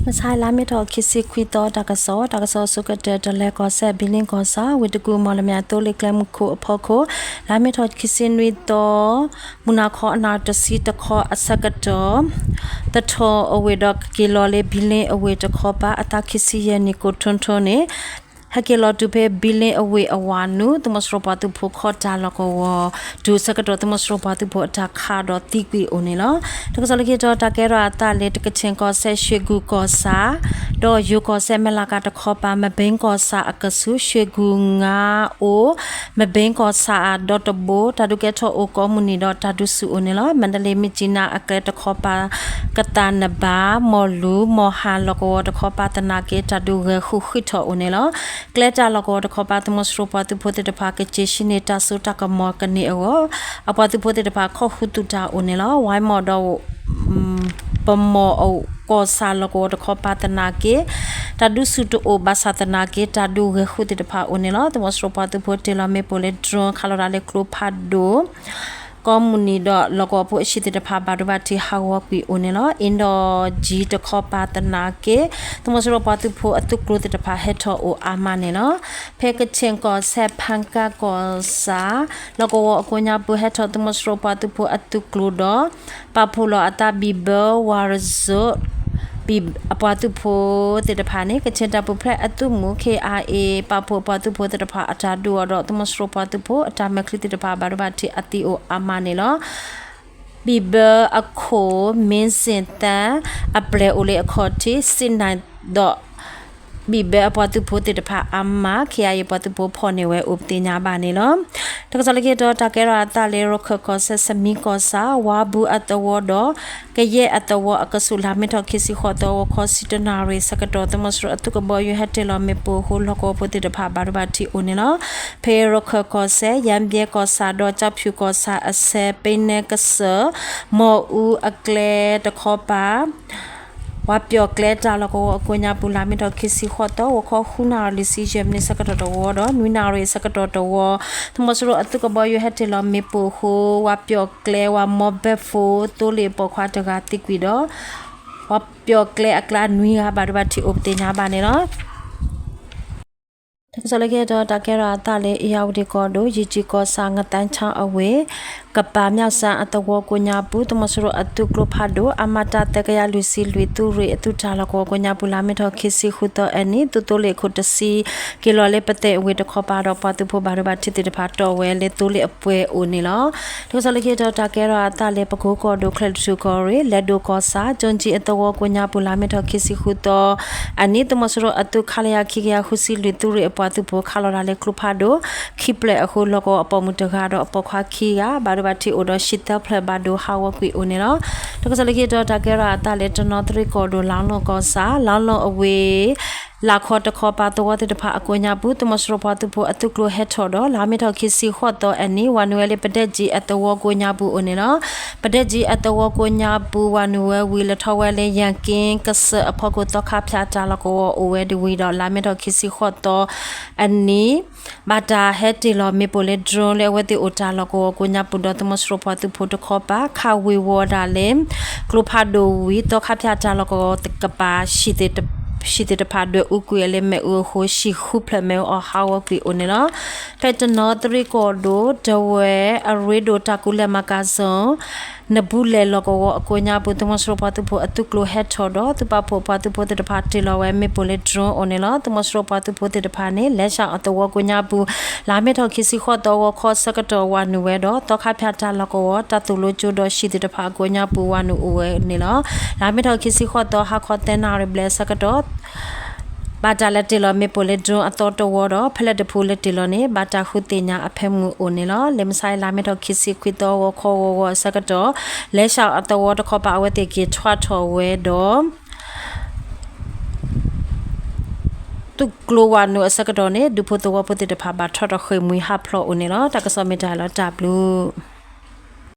မုၢ်ဆါလါမ့ၤထီၣ်ခံဆံခွံသီ တၢ်ကစီၣ်, တၢ်ကစီၣ်အဆိကတၢၢ် တလဲၤကီၢ်စဲၣ် ဘံလ့ကီၢ်ဆၣ် ဝ့ၢ်တကူၣ် မီၣ်လမၠဲၣ် သိလ့ၣ်ကျဲမုၢ်ခိၣ်အဖီခိၣ်, လါမ့ၤထီၣ်ခံဆံနွံသီ မုၢ်နၤခီအနၣ်တဆံတခီအဆၢကတီၢ် သထီၣ်အဝ့ၢ်ဒီးကက့ၤလီၤလၢဘံလ့အဝ့ၢ်တခီပၤ အသးခံဆံယဲၢ်နံၣ် ကိၣ်ထိၣ်ထိၣ်န့ၣ် ဟဲက့ၤလီၤတုၤဖဲဘံလ့အဝ့ၢ်အဝၤနုာ် သုးမီၤစိရိၤပှၤသုးဖိခီၣ်တၢ်လီၢ်ကဝီၤ တုၤဆၢကတီၢ် သုးမီၤစိရိၤပှၤသုးဖိအတၢ်ခးဒီးသံကွံာ်အိၣ်န့ၣ်လီၤ. တၢ်ကစီၣ်လၢခံတီၤ တၢ်ကဲထီၣ်အသးလၢ ကခ့ၣ်ကီၢ်စဲၣ် ရွှ့ၣ်ကူၣ်ကီၢ်ဆၣ် ဒီးယိၤကီၢ်စဲၣ် မဲၢ်လးကၤတခီပၤ မဘ့ကီၢ်ဆၣ်အကဆူး ရွှ့ၣ်ကူၣ်ငါအိၣ် မဘ့ကီၢ်ဆၣ်အဒီတဘိ တၢ်ဒုးကဲထီၣ်အိၣ် ကိးမုၢ်နံၤဒီးတၢ်ဒုးဆူၣ်အိၣ်န့ၣ်လီၤ. မၤတလ့ မြစ်ကြီးနား အကျဲတခီပၤ ကသးနဘၣ် မီၢ်လူၤ မီၢ်ဟၣ်လီၢ်ကဝီၤတခီပၤသနာ်က့ တၢ်ဒုးဂဲၤဃုာ်ဃုာ်ထီၣ်အိၣ်န့ၣ်လီၤ. ကျဲတၢ်လီၢ်ကဝီၤတခီပၤ သုးမီၤစိရိၤပှၤသုးဖိသ့ၣ်တဖၣ် ကက့ၤဆှၢန့ၢ်တၢ်စိတၢ်ကမီၤကန့ၢ်အဂီၢ် အပှၤသုးဖိသ့ၣ်တဖၣ် ခိးဃုာ်သုးတၢ်အိၣ်န့ၣ်လီၤ. ဝါမီၢ်ဒီး ပမီၢ်အကီၢ်ဆၣ်လီၢ်ကဝီၤတခီပၤသနာ်က့ တၢ်ဒုးဆူၣ်တအိၣ်ဘၣ်ဆၣ်သနာ်က့ တၢ်ဒုးဂဲၤဃုာ်သ့ၣ်တဖၣ်အိၣ်န့ၣ်လီၤ. သုးမီၤစိရိၤပှၤသုးဖိတ့ၢ်လီၤမ့ၣ်ပိၢ်လၢ drone ခးလီၤတၢ်လၢကျိဖးဒိၣ် ကိးမုၢ်နံၤဒီး လီၢ်ကဝီၤဖိအဟံၣ်သ့ၣ်တဖၣ် ဘၣ်ဒိဘၣ်ထံးဟးဂီၤကွံာ်အိၣ်န့ၣ်လီၤ. အ့ဒီးကၠံတခီပၤသနာ်က့ သုးမီၤစိရိၤပှၤသုးဖိအသုးကျိၤသ့ၣ်တဖၣ်ဟဲထီၣ်အိၣ်အါမးန့ၣ်လီၤ. ဖဲကခ့ၣ်ကီၢ်စဲၣ် ဖၣ်ကၣ်ကီၢ်ဆၣ် လီၢ်ကဝီၤအကိးညါပူၤ ဟဲထီၣ်သုးမီၤစိရိၤပှၤသုးဖိအသုးကျိၤဒီး ပာ်ဖှိၣ်လီၤအသးဘံၣ်ဘၢ ဝၤရစူး အပှၤသုးဖိသ့ၣ်တဖၣ်န့ၣ် ကခ့ၣ်တၢ်ပူၤဖျဲးအသုးမုၢ် ခ့ၣ်အါအ့ ပာ်ဖှိၣ်ပှၤသုးဖိသ့ၣ်တဖၣ်အတၢ်ဒုးအီၤဒီး သုးမီၤစိရိၤပှၤသုးဖိအတၢ်မဲာ်ချံသ့ၣ်တဖၣ် ဘၣ်ဒိဘၣ်ထံးအသံအိၣ်အါမးန့ၣ်လီၤ. ဘံၣ်ဘၢအခိၣ် မ့ၢ်စ့ၣ်သၣ် အပျဲၢ်အိၣ်လၢအခီၣ်ထံး စ့ၣ်နဲၣ်ဒီး ဘံၣ်ဘၢအပှၤသုးဖိသ့ၣ်တဖၣ်အါမး ခ့ၣ်အါအ့ ပှၤသုးဖိဖီၣ်န့ၢ်ဝဲအိၣ်ပသ့ၣ်ညါဘၣ်န့ၣ်လီၤ. တၢ်ကစီၣ်လၢခံတီၤ တၢ်ကဲထီၣ်အသးလၢ ရခၢၣ်ကီၢ်စဲၣ် ဆမံကီၢ်ဆၣ် ဝါဘူးအသဝီဒီး ကယဲၢ်အသဝီအကဆူး လါမ့ၤထီၣ်ခံဆံဃိးသီ ဂီၤခီဆံတၢနၣ်ရံၣ်ဆၢကတီၢ် သုးမီၤစိရိၤအသုးကဘီယူၤဟဲတ့ၢ်လီၤမ့ၣ်ပိၢ်အဃိ လီၢ်ကဝီၤဖိသ့ၣ်တဖၣ် ဘၣ်ဒိဘၣ်ထံးအိၣ်န့ၣ်လီၤ. ဖဲရခၢၣ်ကီၢ်စဲၣ် ယၣ်ဘျဲၣ်ကီၢ်ဆၣ်ဒီး ကၠီဖၠူၣ်ကီၢ်ဆၣ်အဆဲး ပ့နဲကစၢၢ် မီၢ်အူအကျဲတခီပၤ ဝၤပျီၣ်ကျဲတၢ်လီၢ်ကဝီၤအကိးညါပူၤ လါမ့ၤထီၣ်ခံဆံဃိးသီ ဂီၤခီဃုနၣ်ရံၣ် လွံၢ်ဆံယဲၢ်မံးနံးဆၢကတီၢ်တဝီဒီး နွံနၣ်ရံၣ်ဆၢကတီၢ်တဝီ သုးမီၤစိရိၤအသုးကဘီယူၤဟဲတ့ၢ်လီၤမ့ၣ်ပိၢ်အဃိ ဝၤပျီၣ်ကျဲ ဝၤမီဘဲၣ်ဖိ သိလ့ၣ်ပိာ်ခွါတဂၤသံကွံာ်ဒီး ဝၤပျီၣ်ကျဲအကျါနွံဂၤ ဘၣ်ဒိဘၣ်ထံးအိၣ်ပသ့ၣ်ညါဘၣ်န့ၣ်လီၤ. တၢ်ကစီၣ်လၢခံတီၤ တၢ်ကဲထီၣ်အသးလၢ အ့ၣ်ယၣ်ဝတံၣ်ကီၢ်ဒိၣ် ယ့ၣ်ကၠံၣ်ကီၢ်ဆၣ် ငသဲဆၣ်အဝ့ၢ် ကပၤမၠၣ်စၣ်အသဝီကိးညါပူၤ သုးမီၤစိရိၤအသုးကျိဖးဒိၣ် အမတသၢကယၤလွံၢ်ဆံလွံၢ် သုးရ့ၣ်အသုးတၢ်လီၢ်ကဝီၤကိးညါပူၤ လါမ့ၤထီၣ်ခံဆံဃုသီအနံၤ သုးသိလ့ၣ်ခိၣ်တဆံ က့ၤလီၤလၢပသဲးဝ့ၢ်တခီပၤဒီး ပှၤသုးဖိဘၣ်ဒိဘၣ်ထံးသ့ၣ်တဖၣ်တီၢ်ဝဲလၢသိလ့ၣ်အပှဲၤအိၣ်န့ၣ်လီၤ. တၢ်ကစီၣ်လၢခံတီၤ တၢ်ကဲထီၣ်အသးလၢ ပကိကီၢ်ဒိၣ် ကၠဲၣ်တထူၣ်ကီၢ်ရ့ၣ် လဲၤဒိၣ်ကီၢ်ဆၣ် ကၠိကၠံအသဝီကိးညါပူၤ လါမ့ၤထီၣ်ခံဆံဃုသီ အနံၤ သုးမီၤစိရိၤအသုး ခလရ ခံကယၤဃုဆံလွံၢ် သုးရ့ၣ်အပှၤသုးဖိ ခးလီၤတၢ်လၢကျိဖးဒိၣ် ခံဖျၢၣ်အဃိ လီၢ်ကဝီၤအပိာ်မုၣ်တဂၤဒီးအပိာ်ခွါခံဂၤ ဘၣ်ဒိဘၣ်ထံးအိၣ်ဒီး ဟံၣ်သၢဖျၢၣ်ဘၣ်ဒိဟးဂီၤကွံာ်အိၣ်န့ၣ်လီၤ. တၢ်ကစီၣ်လၢခံတီၤ တၢ်ကဲထီၣ်အသးလၢ တနီသရံၣ်ကီၢ်ဒိၣ် လါလီၢ်ကီၢ်ဆၣ် လါလီၢ်အဝ့ၢ် လၢခီတခီပၤသဝီသ့ၣ်တဖၣ်အကိးညါပူၤ သုးမီၤစိရိၤပှၤသုးဖိအသုးကျိၤဟဲထီၣ်ဒီး လါမ့ၤထီၣ်ခံဆံဃိးသီအနံၤ ဝၤနုာ်ဝဲလၢ ပဒဲၣ်ကၠံအသဝီကိးညါပူၤအိၣ်န့ၣ်လီၤ. ပဒဲၣ်ကၠံအသဝီကိးညါပူၤ ဝၤနုာ်ဝဲဝံၤ လဲၤထီၣ်ဝဲလၢယၣ်က့ကစၢၢ်အဖီခိၣ် သီခါဖၠၣ်တၢ်လီၢ်ကဝီၤအိၣ်ဝဲဒၣ်ဝံၤဒီး လါမ့ၤထီၣ်ခံဆံဃိးသီအနံၤ ဘၣ်တၢ်ဟဲတ့ၢ်လီၤမ့ၣ်ပိၢ်လၢ drone လၢအဝဲသ့ၣ်အိၣ်တၢ်လီၢ်ကဝီၤကိးညါပူၤဒီး သုးမီၤစိရိၤပှၤသုးဖိတခီပၤ ခးဝ့ၤဝီၤဒၣ်လၢ ကျိဖးဒိၣ်ဝံၤ သီခါဖၠၣ်တၢ်လီၢ်ကဝီၤတကပၤ ဟံၣ်သ့ၣ်တဖၣ်ဒွဲၣ်အူကွံာ်အီၤလၢမ့ၣ်အူအဃိ ဟံၣ်ဃုဖျၢၣ်မ့ၣ်အူအီၣ်ဟးဂီၤကွံာ်အိၣ်န့ၣ်လီၤ. ဖဲတနီသရံၣ်ကီၢ်ဒိၣ် ဒဝဲၢ်အရ့ဒိၣ်တၢ်ကူလဲၢ်မၤကၤစၢၤ နဘူးလဲၣ်လီၢ်ကဝီၤအကိးညါပူၤ သုးမီၤစိရိၤပှၤသုးဖိအသုးကျိၤဟဲထီၣ်ဒီး သုးပာ်ဖှိၣ်ပှၤသုးဖိသ့ၣ်တဖၣ်တ့ၢ်လီၤဝဲမ့ၣ်ပိၢ်လၢ drone အိၣ်န့ၣ်လီၤ. သုးမီၤစိရိၤပှၤသုးဖိသ့ၣ်တဖၣ်န့ၣ် လဲၤဆှၣ်အသဝီကိးညါပူၤ လါမ့ၤထီၣ်ခံဆံဃိးသီ ဂီၤခီဆၢကတီၢ်ဝၤနုာ်ဝဲဒီး သီခါဖၠၣ်တၢ်လီၢ်ကဝီၤ တၢ်သိၣ်လိကၠိဒီးဟံၣ်သ့ၣ်တဖၣ်အကိးညါပူၤ ဝၤနုာ်အိၣ်ဝဲန့ၣ်လီၤ. လါမ့ၤထီၣ်ခံဆံဃိးသီ ဟါခီသၢနၣ်ရံၣ်ဘျဲၣ်အဆၢကတီၢ် ဘၣ်တၢ်လဲၤတ့ၢ်လီၤမ့ၣ်ပိၢ်လၢ drone အသီတဝီဒီး ဖဲလဲၣ်တဖုလဲၤတ့ၢ်လီၤန့ၣ် ဘၣ်တၢ်ဃုသ့ၣ်ညါအဖၢမုၢ်အိၣ်န့ၣ်လီၤ. လၢမုၢ်ဆါအံၤ လါမ့ၤထီၣ်ခံဆံခွံသီ ဂီၤခီဂီၤဂီၤအဆၢကတီၢ် လဲၤဆှၣ်အသဝီတခီပၤ အဝဲသ့ၣ်က့ၤထွါထီၣ်ဝဲဒီး သုးကျိၤဝၤနုာ်အဆၢကတီၢ်န့ၣ် ဒူဖိသဝီဖိသ့ၣ်တဖၣ် ဘၣ်ထွါထီၣ်ဃ့ၢ်မှံဟးဖျိးအိၣ်န့ၣ်လီၤ. တၢ်ကစီၣ်မ့ၢ်တၢ်လီၤတၢ်ဘျုး